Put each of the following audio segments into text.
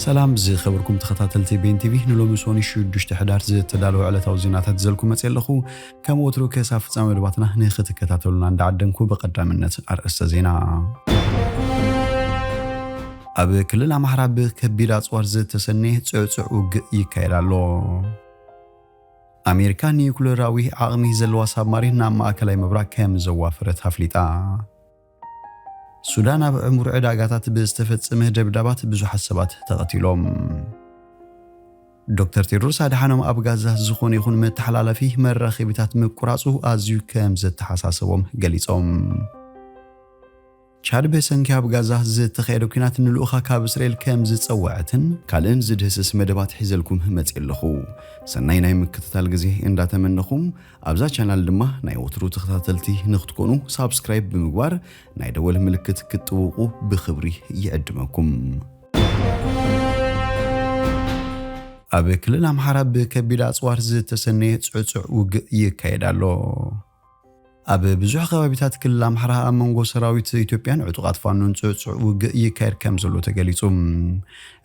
ሰላም ዝኸበርኩም ተኸታተልቲ ቤን ቲቪ፣ ንሎሚ ሶኒ ሽዱሽተ ሕዳር ዝተዳለወ ዕለታዊ ዜናታት ዘልኩ መጽእ ኣለኹ። ከም ወትሩ ከሳብ ፍጻመ መደባትና ንኽትከታተሉና እንዳዓደምኩ ብቐዳምነት ኣርእስተ ዜና። ኣብ ክልል ኣምሓራ ብከቢድ ኣጽዋር ዝተሰነየ ጽዕጹዕ ውግእ ይካየድ ኣሎ። ኣሜሪካ ኒዩክለራዊ ዓቕሚ ዘለዋ ሳብማሪን ናብ ማእከላይ ምብራቕ ከም ዘዋፈረት ኣፍሊጣ። ሱዳን ኣብ ዕሙር ዕዳጋታት ብዝተፈጸመ ደብዳባት ብዙሓት ሰባት ተቐቲሎም። ዶክተር ቴድሮስ ኣድሓኖም ኣብ ጋዛ ዝኾነ ይኹን መተሓላለፊ መራኸቢታት ምቁራጹ ኣዝዩ ከም ዘተሓሳሰቦም ገሊጾም። ቻድ ብሰንኪ ኣብ ጋዛ ዝተኻየደ ኲናት ንልኡኻ ካብ እስራኤል ከም ዝጸወዐትን ካልእን ዝድህስስ መደባት ሒዘልኩም መጽእ ኣለኹ። ሰናይ ናይ ምክትታል ግዜ እንዳተመነኹም፣ ኣብዛ ቻናል ድማ ናይ ወትሩ ተኸታተልቲ ንክትኮኑ ሳብስክራይብ ብምግባር ናይ ደወል ምልክት ክትጥውቑ ብኽብሪ ይዕድመኩም። ኣብ ክልል ኣምሓራ ብከቢድ ኣጽዋር ዝተሰነየ ጽዕጹዕ ውግእ ይካየድ ኣሎ። ኣብ ብዙሕ ከባቢታት ክልል ኣምሓራ ኣብ መንጎ ሰራዊት ኢትዮጵያን ዕጡቓት ፋኖን ጽዕጹዕ ውግእ ይካየድ ከም ዘሎ ተገሊጹ።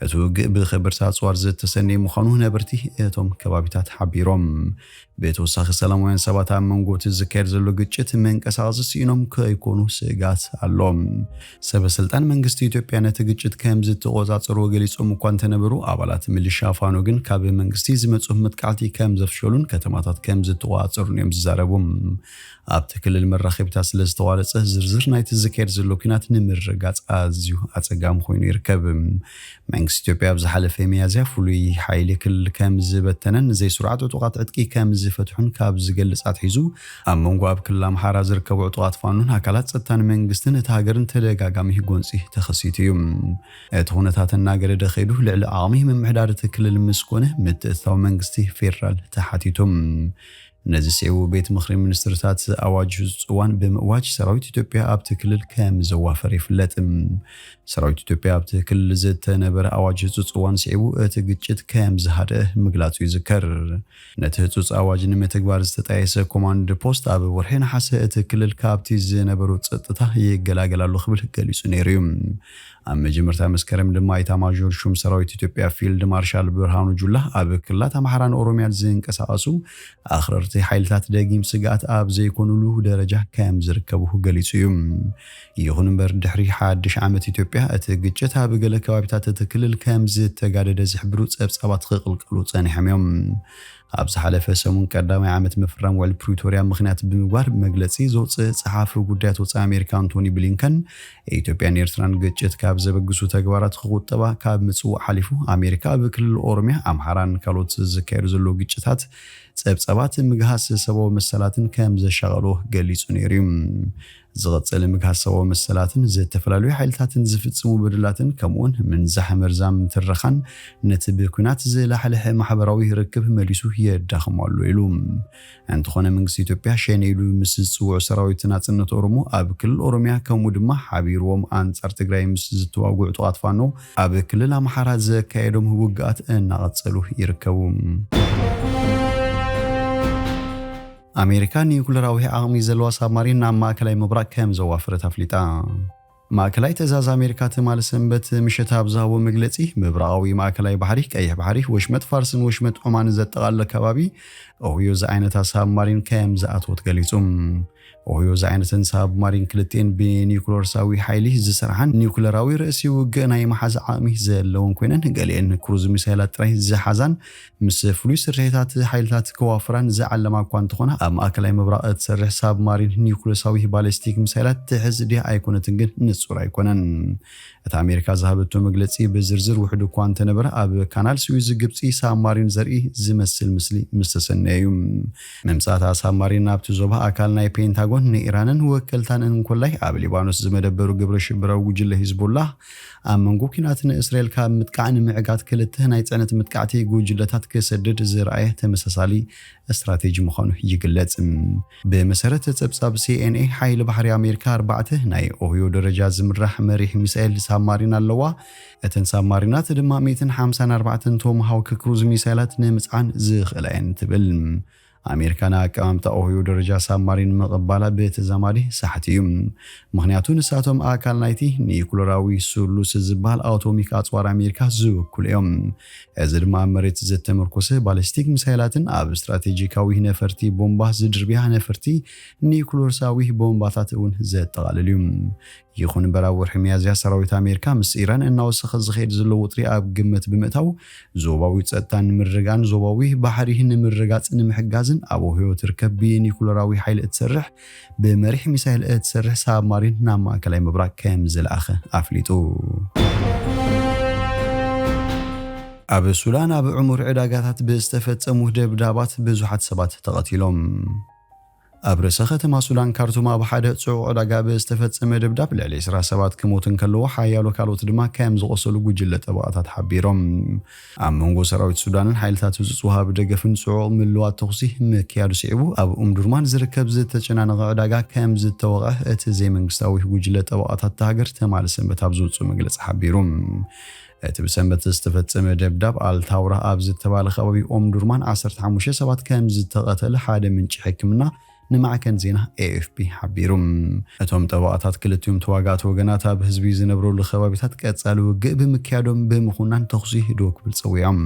እቲ ውግእ ብከበድቲ ኣጽዋር ዝተሰነየ ምዃኑ ነበርቲ እቶም ከባቢታት ሓቢሮም። ብተወሳኺ ሰላማውያን ሰባት ኣብ መንጎ እቲ ዝካየድ ዘሎ ግጭት መንቀሳቐሲ ስኢኖም ከይኮኑ ስግኣት ኣሎ። ሰበ ስልጣን መንግስቲ ኢትዮጵያ ነቲ ግጭት ከም ዝተቖጻጸርዎ ገሊጾም እኳ እንተነበሩ፣ ኣባላት ምልሻ ፋኖ ግን ካብ መንግስቲ ዝመጹ መጥቃዕቲ ከም ዘፍሸሉን ከተማታት ከም ዝተቖጻጸሩን እዮም ዝዛረቡ። ኣብቲ ክልል መራኸቢታት ስለ ዝተቋረጸ ዝርዝር ናይቲ ዝካየድ ዘሎ ኲናት ንምርግጋጽ ኣዝዩ ኣጸጋሚ ኮይኑ ይርከብ። መንግስቲ ኢትዮጵያ ኣብ ዝሓለፈ ሚያዝያ ፍሉይ ሓይሊ ክልል ከም ዝበተነን ዘይስሩዓት ዕጡቓት ዕጥቂ ከም ዝፈትሑን ካብ ዝገልጽ ኣትሒዙ፣ ኣብ መንጎ ኣብ ክልል ኣምሓራ ዝርከቡ ዕጡቓት ፋኖን ኣካላት ጸጥታን መንግስትን እቲ ሃገርን ተደጋጋሚ ጎንጺ ተኸሲቱ እዩ። እቲ ኩነታት እናገደደ ከይዱ ልዕሊ ዓቕሚ ምምሕዳር እቲ ክልል ምስ ኮነ ምትእትታው መንግስቲ ፌደራል ተሓቲቱ። ነዚ ስዒቡ ቤት ምኽሪ ሚኒስትርታት ኣዋጅ ህጹጽ እዋን ብምእዋጅ ሰራዊት ኢትዮጵያ ኣብቲ ክልል ከም ዘዋፈር ይፍለጥ። ሰራዊት ኢትዮጵያ ኣብቲ ክልል ዝተነበረ ኣዋጅ ህጹጽ እዋን ስዒቡ እቲ ግጭት ከም ዝሃደአ ምግላጹ ይዝከር። ነቲ ህጹጽ ኣዋጅ ንምትግባር ዝተጣየሰ ኮማንድ ፖስት ኣብ ወርሒ ነሓሰ እቲ ክልል ካብቲ ዝነበሮ ጸጥታ ይገላገል ኣሎ ክብል ገሊጹ ነይሩ እዩ። ኣብ መጀመርታ መስከረም ድማ ኢታማዦር ሹም ሰራዊት ኢትዮጵያ ፊልድ ማርሻል ብርሃኑ ጁላ ኣብ ክልላት ኣምሓራን ኦሮሚያን ዝንቀሳቐሱ ኣኽረርቲ ሓይልታት ደጊም ስግኣት ኣብ ዘይኮኑሉ ደረጃ ከም ዝርከቡ ገሊጹ እዩ። ይኹን እምበር ድሕሪ ሓድሽ ዓመት ኢትዮጵያ እቲ ግጭት ኣብ ገለ ከባቢታት እቲ ክልል ከም ዝተጋደደ ዝሕብሩ ጸብጻባት ክቕልቀሉ ጸኒሖም እዮም። ኣብ ዝሓለፈ ሰሙን ቀዳማይ ዓመት ምፍራም ውዕል ፕሪቶርያ ምኽንያት ብምግባር መግለጺ ዘውፅእ ጸሓፊ ጉዳያት ወፃኢ ኣሜሪካ ኣንቶኒ ብሊንከን ኢትዮጵያን ኤርትራን ግጭት ካብ ዘበግሱ ተግባራት ክቑጠባ ካብ ምጽዋዕ ሓሊፉ ኣሜሪካ ኣብ ክልል ኦሮሚያ፣ ኣምሓራን ካልኦት ዝካየዱ ዘለዉ ግጭታት ጸብጻባት ምግሃስ ሰብኣዊ መሰላትን ከም ዘሻቐሎ ገሊጹ ነይሩ እዩ። ዝቐጽል ምግሃስ ሰብኣዊ መሰላትን ዝተፈላለዩ ሓይልታትን ዝፍጽሙ በደላትን ከምኡውን ምንዛሕ መርዛም ትረኻን ነቲ ብኲናት ዝላሕልሐ ማሕበራዊ ርክብ መሊሱ የዳኽሞ ኣሎ ኢሉ። እንተኾነ መንግስቲ ኢትዮጵያ ሸኔ ኢሉ ምስ ዝጽውዑ ሰራዊት ናጽነት ኦሮሞ ኣብ ክልል ኦሮሚያ ከምኡ ድማ ሓቢርዎም ኣንጻር ትግራይ ምስ ዝተዋግዑ ዕጡቓት ፋኖ ኣብ ክልል ኣምሓራ ዘካየዶም ውግኣት እናቐጸሉ ይርከቡ። ኣሜሪካ ኒውክለራዊ ዓቕሚ ዘለዋ ሳብማሪን ናብ ማእከላይ ምብራቕ ከም ዘዋፈረት ኣፍሊጣ። ማእከላይ ትእዛዝ ኣሜሪካ ትማሊ ሰንበት ምሸት ኣብ ዝሃቦ መግለጺ፣ ምብራቓዊ ማእከላይ ባሕሪ፣ ቀይሕ ባሕሪ፣ ወሽመጥ ፋርስን ወሽመጥ ዖማንን ዘጠቓለለ ከባቢ ኦህዮ ዝዓይነታ ሳብማሪን ከም ዝኣተወት ገሊጹ። ኦህዮ ዝዓይነተን ሳብማሪን ክልቲኤን ብኒውክለርሳዊ ሓይሊ ዝሰርሓን ኒውክለራዊ ርእሲ ውግእ ናይ መሓዝ ዓቕሚ ዘለወን ኮይነን፣ ገሊኤን ክሩዝ ሚሳይላት ጥራይ ዝሓዛን ምስ ፍሉይ ስርሒታት ሓይልታት ከዋፍራን ዝዓለማ እኳ እንተኾና፣ ኣብ ማእከላይ ምብራቕ እትሰርሕ ሳብማሪን ኒውክለሳዊ ባሊስቲክ ሚሳይላት ትሕዝ ድያ ኣይኮነትን ግን ንጹር ኣይኮነን። እቲ ኣሜሪካ ዝሃበቶ መግለጺ ብዝርዝር ውሑድ እኳ እንተነበረ፣ ኣብ ካናል ስዊዝ ግብጺ ሳብማሪን ዘርኢ ዝመስል ምስሊ ምስ ተሰነየ እዩ። ምምጻእታ ሳብማሪን ናብቲ ዞባ ኣካል ናይ ፔንታጎን ንኢራንን ወከልታን እንኮላይ ኣብ ሊባኖስ ዝመደበሩ ግብረ ሽበራዊ ጉጅለ ሂዝቦላህ ኣብ መንጎ ኲናት ንእስራኤል ካብ ምጥቃዕ ንምዕጋት ክልተ ናይ ጽዕነት መጥቃዕቲ ጉጅለታት ክሰድድ ዝረኣየ ተመሳሳሊ ስትራቴጂ ምዃኑ ይግለጽ። ብመሰረት ጸብጻብ ሲኤንኤ፣ ሓይሊ ባሕሪ ኣሜሪካ ኣርባዕተ ናይ ኦህዮ ደረጃ ዝምራሕ መሪሕ ሚሳኤል ሳብማሪን ኣለዋ። እተን ሳብማሪናት ድማ ሚእትን ሓምሳን ኣርባዕተን ቶማሃውክ ክሩዝ ሚሳይላት ንምጽዓን ዝኽእላ እየን ትብል። ኣሜሪካ ንኣቀማምጣ ኦህዮ ደረጃ ሳብማሪን ምቕባላ ብተዛማዲ ሳሕቲ እዩ። ምኽንያቱ ንሳቶም ኣካል ናይቲ ኒኩለራዊ ስሉስ ዝበሃል ኣቶሚክ ኣጽዋር ኣሜሪካ ዝውክሉ እዮም። እዚ ድማ ኣብ መሬት ዝተመርኮሰ ባሊስቲክ ሚሳይላትን ኣብ ስትራቴጂካዊ ነፈርቲ ቦምባ ዝድርብያ ነፈርቲ ኒኩለርሳዊ ቦምባታት እውን ዘጠቓልል እዩ። ይኹን እምበር ኣብ ወርሒ ሚያዝያ ሰራዊት ኣሜሪካ ምስ ኢራን እናወሰኸ ዝኸይድ ዘሎ ውጥሪ ኣብ ግምት ብምእታው ዞባዊ ጸጥታ ንምርግጋን ዞባዊ ባሕሪ ንምርጋጽ ንምሕጋዝን ኣብ ኦህዮ ትርከብ ብኒኩለራዊ ሓይሊ እትሰርሕ ብመሪሕ ሚሳይል እትሰርሕ ሳብማሪን ናብ ማእከላይ ምብራቕ ከም ዝለኣኸ ኣፍሊጡ። ኣብ ሱዳን ኣብ ዕሙር ዕዳጋታት ብዝተፈጸሙ ደብዳባት ብዙሓት ሰባት ተቐቲሎም። ኣብ ርእሰ ከተማ ሱዳን ካርቱም ኣብ ሓደ ጽዑቕ ዕዳጋ ብዝተፈጸመ ደብዳብ ልዕሊ ዕስራ ሰባት ክሞቱ እንከለዉ ሓያሎ ካልኦት ድማ ከም ዝቖሰሉ ጉጅለ ጠበቓታት ሓቢሮም። ኣብ መንጎ ሰራዊት ሱዳንን ሓይልታት ህጹጽ ወሃቢ ደገፍን ጽዑቕ ምልዋት ተኹሲ ምክያዱ ስዒቡ ኣብ ኡምዱርማን ዝርከብ ዝተጨናነቐ ዕዳጋ ከም ዝተወቕዐ እቲ ዘይመንግስታዊ ጉጅለ ጠበቓታት እታ ሃገር ትማሊ ሰንበት ኣብ ዝውጽኡ መግለጺ ሓቢሩ። እቲ ብሰንበት ዝተፈጸመ ደብዳብ ኣልታውራ ኣብ ዝተባለ ከባቢ ኦምዱርማን ዓሰርተ ሓሙሽተ ሰባት ከም ዝተቐተለ ሓደ ምንጪ ሕክምና ንማዕከን ዜና ኤኤፍፒ ሓቢሩ። እቶም ጠበቓታት ክልቲኦም ተዋጋእቲ ወገናት ኣብ ህዝቢ ዝነብረሉ ከባቢታት ቀጻሊ ውግእ ብምክያዶም ብምኹናን ተኹሲ ዶ ክብል ጸዊዖም።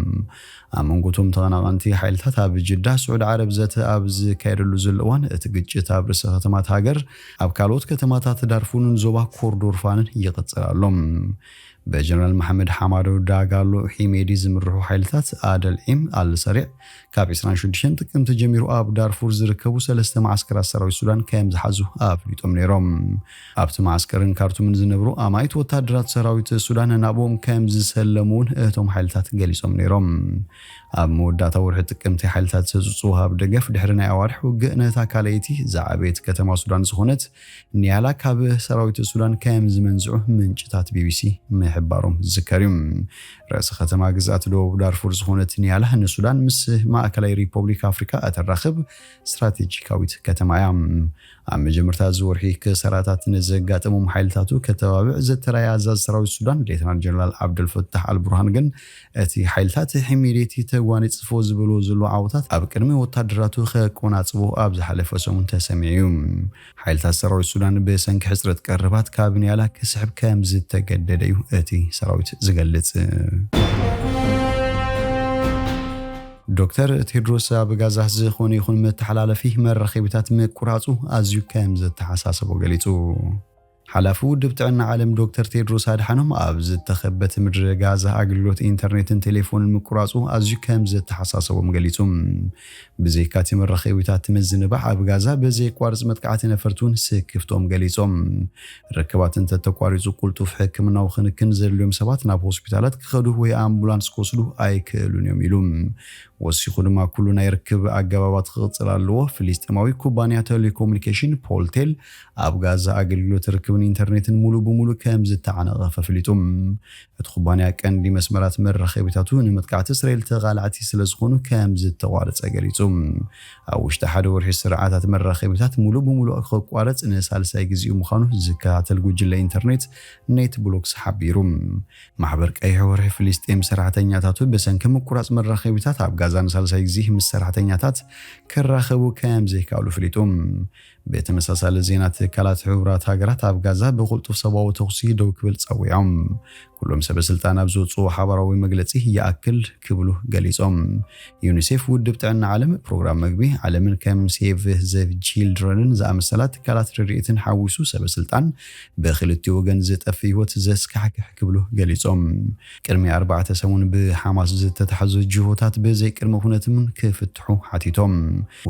ኣብ መንጎ እቶም ተቐናቐንቲ ሓይልታት ኣብ ጅዳ ስዑድ ዓረብ ዘተ ኣብ ዝካየደሉ ዘሎ እዋን እቲ ግጭት ኣብ ርእሰ ከተማት ሃገር ኣብ ካልኦት ከተማታት ዳርፉርን ዞባ ኮርዶርፋንን ይቕጽል ኣሎ። ብጀነራል መሓመድ ሓማዶ ዳጋሎ ሒሜዲ ዝምርሑ ሓይልታት ኣደል ዒም ኣልሰሪዕ ካብ ዕስራን ሽዱሽተን ጥቅምቲ ጀሚሩ ኣብ ዳርፉር ዝርከቡ ሰለስተ መዓስከራት ሰራዊት ሱዳን ከም ዝሓዙ ኣፍሊጦም ነይሮም። ኣብቲ መዓስከርን ካርቱምን ዝነብሩ ኣማኢት ወታደራት ሰራዊት ሱዳን ናብኦም ከም ዝሰለሙ እውን እቶም ሓይልታት ገሊጾም ነይሮም። ኣብ መወዳእታ ወርሒ ጥቅምቲ ሓይልታት ሰጹ ወሃብ ደገፍ ድሕሪ ናይ ኣዋርሕ ውግእ ነታ ካልኣይቲ ዝዓበየት ከተማ ሱዳን ዝኾነት ኒያላ ካብ ሰራዊት ሱዳን ከም ዝመንዝዑ ምንጭታት ቢቢሲ ምሕባሮም ዝዝከር እዩ። ርእሰ ከተማ ግዝኣት ደቡብ ዳርፉር ዝኾነት ኒያላ ንሱዳን ምስ ማእከላይ ሪፖብሊክ ኣፍሪካ እተራኽብ ስትራቴጂካዊት ከተማ እያ። ኣብ መጀመርታ እዚ ወርሒ ክሳራታት ንዘጋጠሞም ሓይልታቱ ከተባብዕ ዝተራየ ኣዛዚ ሰራዊት ሱዳን ሌተናል ጀነራል ዓብደልፈታሕ ኣልቡርሃን ግን እቲ ሓይልታት ሒሜዴቲ ተጓኒጽፎ ዝበሎ ዘሎ ዓወታት ኣብ ቅድሚ ወታደራቱ ከቆናጽቦ ኣብ ዝሓለፈ ሰሙን ተሰሚዑ እዩ። ሓይልታት ሰራዊት ሱዳን ብሰንኪ ሕጽረት ቀረባት ካብ ኒያላ ክስሕብ ከም ዝተገደደ እዩ እቲ ሰራዊት ዝገልጽ። ዶክተር ቴድሮስ ኣብ ጋዛ ዝኾነ ይኹን መተሓላለፊ መራኸቢታት ምቁራጹ ኣዝዩ ከም ዘተሓሳሰቦ ገሊጹ። ሓላፊ ውድብ ጥዕና ዓለም ዶክተር ቴድሮስ ኣድሓኖም ኣብ ዝተኸበት ምድሪ ጋዛ ኣገልግሎት ኢንተርኔትን ቴሌፎንን ምቁራጹ ኣዝዩ ከም ዘተሓሳሰቦም ገሊጹ። ብዘይካቲ መራኸቢታት ምዝንባዕ ኣብ ጋዛ ብዘይቋርጽ መጥቃዕቲ ነፈርቲ እውን ስክፍቶም ገሊጾም። ርክባት እንተተቋሪጹ ቁልጡፍ ሕክምናዊ ክንክን ዘድልዮም ሰባት ናብ ሆስፒታላት ክኸዱ ወይ ኣምቡላንስ ክወስዱ ኣይክእሉን እዮም ኢሉ። ወሲኹ ድማ ኩሉ ናይ ርክብ ኣገባባት ክቕጽል ኣለዎ። ፍልስጤማዊ ኩባንያ ቴሌኮሙኒኬሽን ፖልቴል ኣብ ጋዛ ኣገልግሎት ርክብን ኢንተርኔትን ሙሉ ብሙሉ ከም ዝተዓነቐ ኣፍሊጡ። እቲ ኩባንያ ቀንዲ መስመራት መራኸቢታቱ ንምጥቃዕቲ እስራኤል ተቓላዕቲ ስለ ዝኾኑ ከም ዝተቋረጸ ገሊጹ። ኣብ ውሽጢ ሓደ ወርሒ ስርዓታት መራኸቢታት ሙሉ ብሙሉ ክቋረጽ ንሳልሳይ ግዜኡ ምዃኑ ዝከታተል ጉጅለ ኢንተርኔት ኔት ብሎክስ ሓቢሩ። ማሕበር ቀይሕ ወርሒ ፍልስጤም ሰራሕተኛታቱ ብሰንኪ ምቁራጽ መራኸቢታት ኣብ ጋዛ ንሳልሳይ ግዜ ምስ ሰራሕተኛታት ክራኸቡ ከም ዘይከኣሉ ኣፍሊጡ። ብተመሳሳሊ ዜና ትካላት ሕቡራት ሃገራት ኣብ ጋዛ ብቕልጡፍ ሰብኣዊ ተኹሲ ደው ክብል ጸዊዖም። ኩሎም ሰበ ስልጣን ኣብ ዘውፅኡ ሓባራዊ መግለፂ ይኣክል ክብሉ ገሊፆም። ዩኒሴፍ፣ ውድብ ጥዕና ዓለም፣ ፕሮግራም መግቢ ዓለምን ከም ሴቭ ዘ ቺልድረንን ዝኣመሰላ ትካላት ረድኤትን ሓዊሱ ሰበ ስልጣን ብክልቲኡ ወገን ዝጠፍእ ህይወት ዘስካሕክሕ ክብሉ ገሊፆም። ቅድሚ ኣርባዕተ ሰሙን ብሓማስ ዝተታሕዙ ጅሆታት ብዘይ ቅድመ ኩነትን ክፍትሑ ሓቲቶም።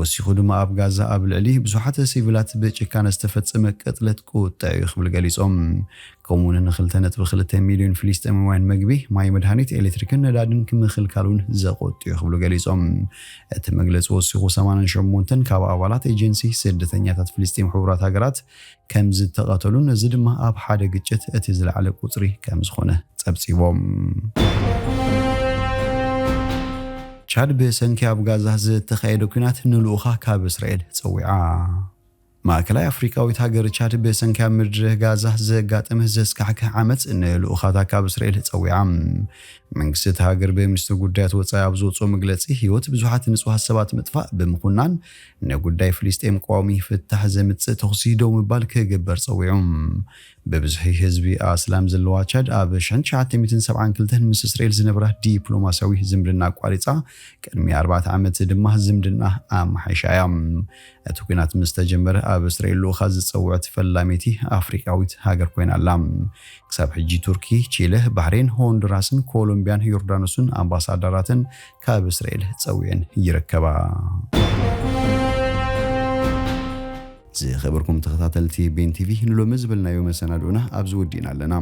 ወሲኹ ድማ ኣብ ጋዛ ኣብ ልዕሊ ብዙሓት ሲቪላት ብጭካነ ዝተፈጸመ ቅትለት ቁጥዕ እዩ ክብል ገሊጾም። ከምኡውን ንክልተ ነጥቢ ክልተ ሚልዮን ፍልስጤማውያን መግቢ፣ ማይ፣ መድሃኒት፣ ኤሌክትሪክን ነዳድን ክምኽልካል እውን ዘቆጥ እዩ ክብሉ ገሊጾም። እቲ መግለጺ ወሲኹ ሰማንያን ሸሞንተን ካብ ኣባላት ኤጀንሲ ስደተኛታት ፍልስጤም ሕቡራት ሃገራት ከም ዝተቐተሉን እዚ ድማ ኣብ ሓደ ግጭት እቲ ዝለዓለ ቁጽሪ ከም ዝኾነ ጸብጺቦም። ቻድ ብሰንኪ ኣብ ጋዛ ዝተኻየደ ኲናት ንልኡኻ ካብ እስራኤል ጸዊዓ። ማእከላይ ኣፍሪቃዊት ሃገር ቻድ ብሰንኪ ኣብ ምድሪ ጋዛ ዘጋጠመ ዘስካሕክሕ ዓመጽ ንልኡኻታ ካብ እስራኤል ጸዊዓ። መንግስቲ እቲ ሃገር ብሚኒስትሪ ጉዳያት ወጻኢ ኣብ ዝወጽኦ መግለጺ፣ ህይወት ብዙሓት ንጹሃት ሰባት ምጥፋእ ብምኹናን፣ ንጉዳይ ፍልስጤም ቀዋሚ ፍታሕ ዘምጽእ ተኹሲ ደው ምባል ክግበር ጸዊዑ። ብብዝሒ ህዝቢ ኣስላም ዘለዋ ቻድ ኣብ ሽሕን ትሽዓተ ሚእትን ሰብዓን ክልተን ምስ እስራኤል ዝነበራ ዲፕሎማስያዊ ዝምድና ኣቋሪጻ፣ ቅድሚ ኣርባዕተ ዓመት ድማ ዝምድና ኣመሓይሻ እያ። እቲ ኲናት ምስ ተጀመረ ኣብ እስራኤል ልኡኻ ዝጸውዐት ፈላመይቲ ኣፍሪቃዊት ሃገር ኮይና ኣላ። ክሳብ ሕጂ ቱርኪ፣ ቺለ፣ ባህሬን፣ ሆንዱራስን ኮሎምቢያን ዮርዳኖስን ኣምባሳደራትን ካብ እስራኤል ጸዊዐን ይርከባ። ዝኸበርኩም ተኸታተልቲ ቤን ቲቪ፣ ንሎሚ ዝበልናዮ መሰናድኦና ኣብዚ ወዲእና ኣለና።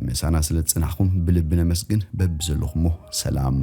ምሳና ስለ ዝጸናሕኩም ብልቢ ነመስግን። በብዘለኹሞ ሰላም።